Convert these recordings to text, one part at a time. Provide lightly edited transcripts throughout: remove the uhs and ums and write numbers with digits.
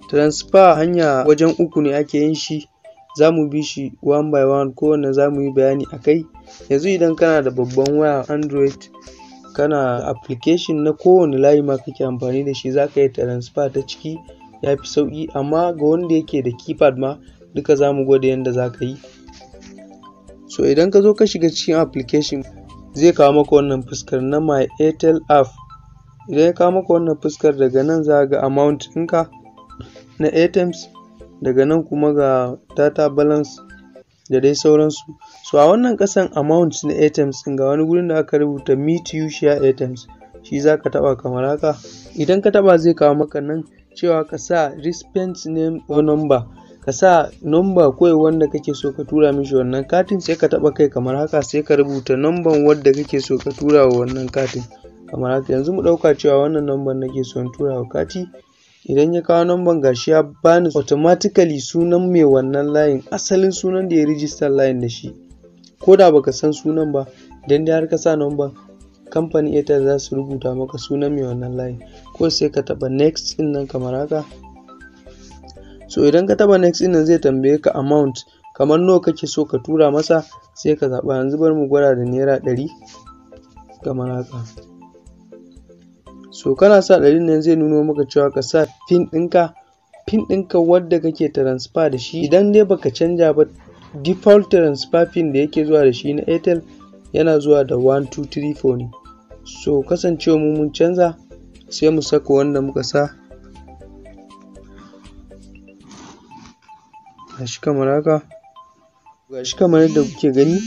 Transfer hanya wajen uku ne ake yin shi, za mu bi shi one by one, kowanne za mu yi bayani a kai. Yanzu idan kana da babban waya Android, kana application na kowane layi ma kake amfani da shi, za ka yi transfer ta ciki, ya fi sauƙi. Amma ga wanda yake da keypad ma duka za mu gwada yadda za ka yi. So idan ka zo ka shiga cikin application, zai kawo maka wannan fuskar na My Airtel app. Idan ya kawo maka wannan fuskar, daga nan za ga amount ɗinka na airtimes, daga nan kuma ga data balance da dai sauransu. So a wannan ƙasan amount na airtimes ɗin, ga wani gurin da aka rubuta "Me to you share airtimes", shi za ka taɓa kamar haka. Idan ka taɓa, zai kawo maka nan cewa ka sa recipient name or number, ka sa number kawai wanda kake so ka tura mishi wannan katin. Sai ka taɓa kai kamar haka, sai ka rubuta number wadda kake so ka tura wa wannan katin kamar haka. Yanzu mu ɗauka cewa wannan number nake so in tura wa kati. Idan ya kawo number, gashi ya bani automatically sunan mai wannan layin, asalin sunan da ya rijistar layin da shi. Ko da baka san sunan ba, idan dai har ka sa number, kamfanin Airtel za su rubuta maka sunan mai wannan layin. Ko sai ka taɓa next ɗin nan kamar haka. So idan ka taɓa next ɗin nan, zai tambaye ka amount, kamar nawa kake so ka tura masa, sai ka zaɓa. Yanzu bari mu gwada da ₦100 kamar haka. So kana sa 100 nan, zai nuno maka cewa ka sa PIN ɗinka, PIN ɗinka wadda kake transfer da shi. Idan dai baka canja ba, default transfer PIN da yake zuwa da shi na Airtel yana zuwa da 1234 ne. So kasancewa mu mun canza, sai mu saka wanda muka sa. Gashi kamar haka, gashi kamar yadda kuke gani,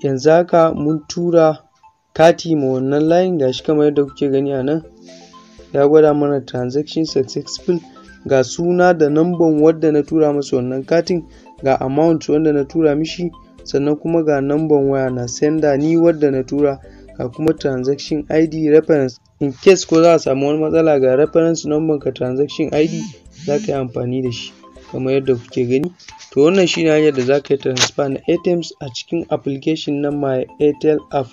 yanzu haka mun tura kati ma wannan layin. Gashi kamar yadda kuke gani a nan, ya gwada mana transaction successful. Ga suna da namban wadda na tura masa wannan katin, ga amount wanda na tura mishi, sannan kuma ga namban waya na sender, ni wadda na tura, ga kuma transaction ID reference, in case ko za a samu wani matsala, ga reference number ka, transaction ID, za ka yi amfani da shi kamar yadda kuke gani. To wannan shine hanyar da za ka yi transfer na airtimes a cikin application na My Airtel app.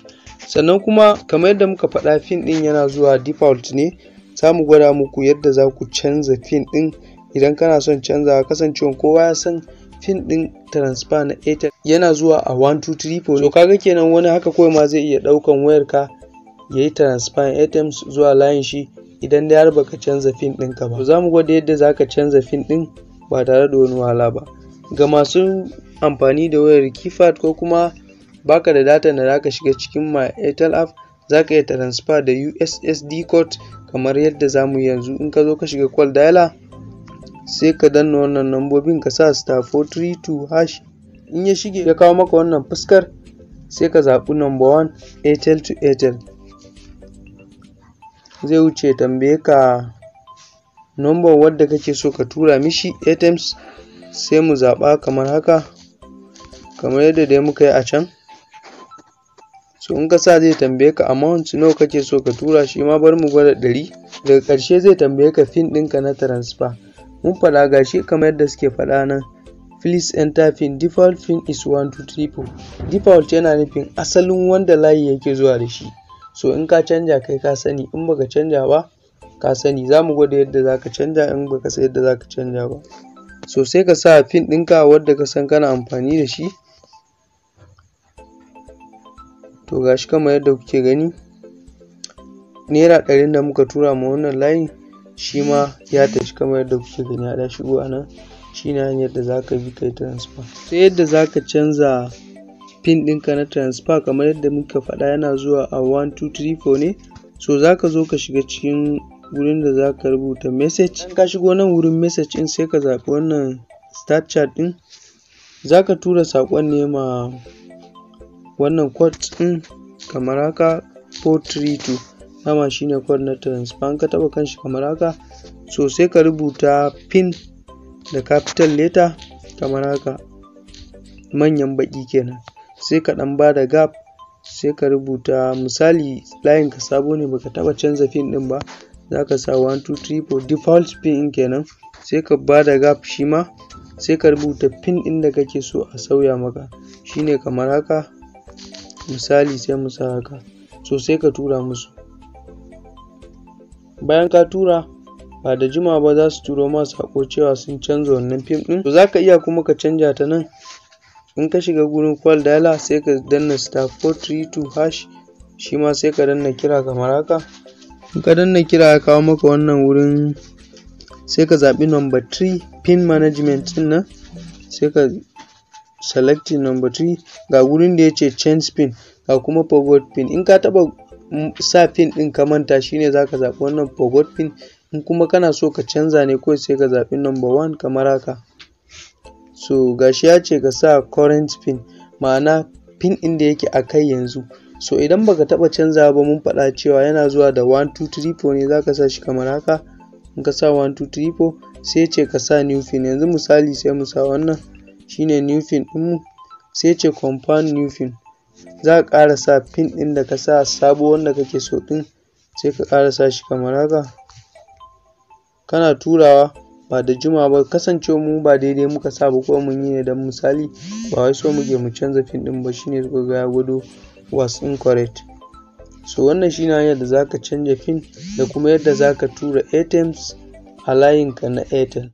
Sannan kuma kamar yadda muka faɗa, PIN ɗin yana zuwa default ne. Za mu gwada muku yadda za ku canza PIN ɗin idan kana son canzawa. Kasancewa kowa ya san PIN ɗin transfer na Airtel yana zuwa a 1234, so kaga kenan wani haka kawai ma zai iya ɗaukan wayarka ya yi transfer airtimes zuwa layin shi idan dai har baka canza PIN ɗinka ba. Za mu gwada yadda za ka canza PIN ɗin ba tare da wani wahala ba. Ga masu amfani da wayar keypad, ko kuma baka da data da zaka shiga cikin My Airtel app, zaka iya transfer da USSD code kamar yadda zamu yi yanzu. In ka zo ka shiga call dialer, sai ka danna wannan lambobin, ka sa *432#. In ya shige ya kawo maka wannan fuskar, sai ka zaɓi number 1, Airtel to Airtel. Zai wuce tambaye ka number wadda kake so ka tura mishi airtimes, sai mu zaɓa kamar haka, kamar yadda dai muka yi a can. So in ka sa, zai tambaye ka amount, nawa kake so ka tura. Shi ma bari mu gwada 100. Daga ƙarshe zai tambaye ka PIN ɗinka na transfer. Mun faɗa, gashi kamar yadda suke faɗa nan: "Please enter PIN. Default PIN is 1234." Default yana nufin asalin wanda layi yake zuwa da shi. So in ka canja, kai ka sani; in baka canja ba, ka sani. Za mu gwada yadda za ka canja in baka san yadda za ka canja ba. So sai ka sa PIN ɗinka wadda ka san kana amfani da shi. To gashi kamar yadda kuke gani, ₦100n da muka tura ma wannan layin, shi ma ya tafi kamar yadda kuke gani, ya shigo a nan. Shine hanyar da za ka bi kai transfer. Sai yadda za ka canza PIN ɗinka na transfer, kamar yadda muka faɗa, yana zuwa a 1234 ne. So za ka zo ka shiga cikin wurin da za ka rubuta message. In ka shigo nan wurin message ɗin, sai ka zaɓi wannan start chat ɗin. Za ka tura saƙon ne ma wannan code ɗin kamar haka, 432. Dama shine code na transfer. In ka taɓa kanshi kamar haka, so sai ka rubuta PIN da capital letter kamar haka, manyan baƙi kenan, sai ka ɗan bada gap, sai ka rubuta, misali layin ka sabo ne, baka taɓa canza PIN ɗin ba, za ka sa 1234, default PIN ɗin kenan. Sai ka bada gap shi ma, sai ka rubuta PIN ɗin da kake so a sauya maka, shine kamar haka, misali sai mu sa haka. So sai ka tura musu. Bayan ka tura Ba da jimawa ba za su turo ma saƙo cewa sun canza wannan pin ɗin. To za ka iya kuma ka canja ta nan. In ka shiga gurin call dialer, sai ka danna *432#, shi ma sai ka danna kira kamar haka. In ka danna kira, ya kawo maka wannan wurin, sai ka zaɓi number 3, pin management ɗin nan. Sai ka selecting number 3. Ga wurin da ya ce change pin, ga kuma forgot pin. In ka taɓa sa pin ɗin ka manta, shine za ka zaɓi wannan forgot pin. In kuma kana so ka canza ne kawai, sai ka zaɓi number 1 kamar haka. So gashi ya ce ka sa current pin, ma'ana pin ɗin da yake a kai yanzu. So idan baka taɓa canzawa ba, mun faɗa cewa yana zuwa da 1 2 3 4 ne, zaka sa shi kamar haka. In ka sa 1 2 3 4, sai ce ka sa new pin. Yanzu misali sai mu sa wannan, shine new pin ɗinmu. Sai ce confirm new pin. Za ka ƙara sa pin ɗin da ka sa sabo wanda kake so ɗin, sai ka ƙara sa shi kamar haka. Kana turawa, ba da jimawa ba, kasancewa mu ba daidai muka sa ba, ko mun yi ne don misali, ba wai so muke mu canza pin ɗin ba, shine kuka ga ya gwado was incorrect. So wannan shine hanyar da zaka canja pin da kuma yadda zaka tura airtimes a layinka na Airtel.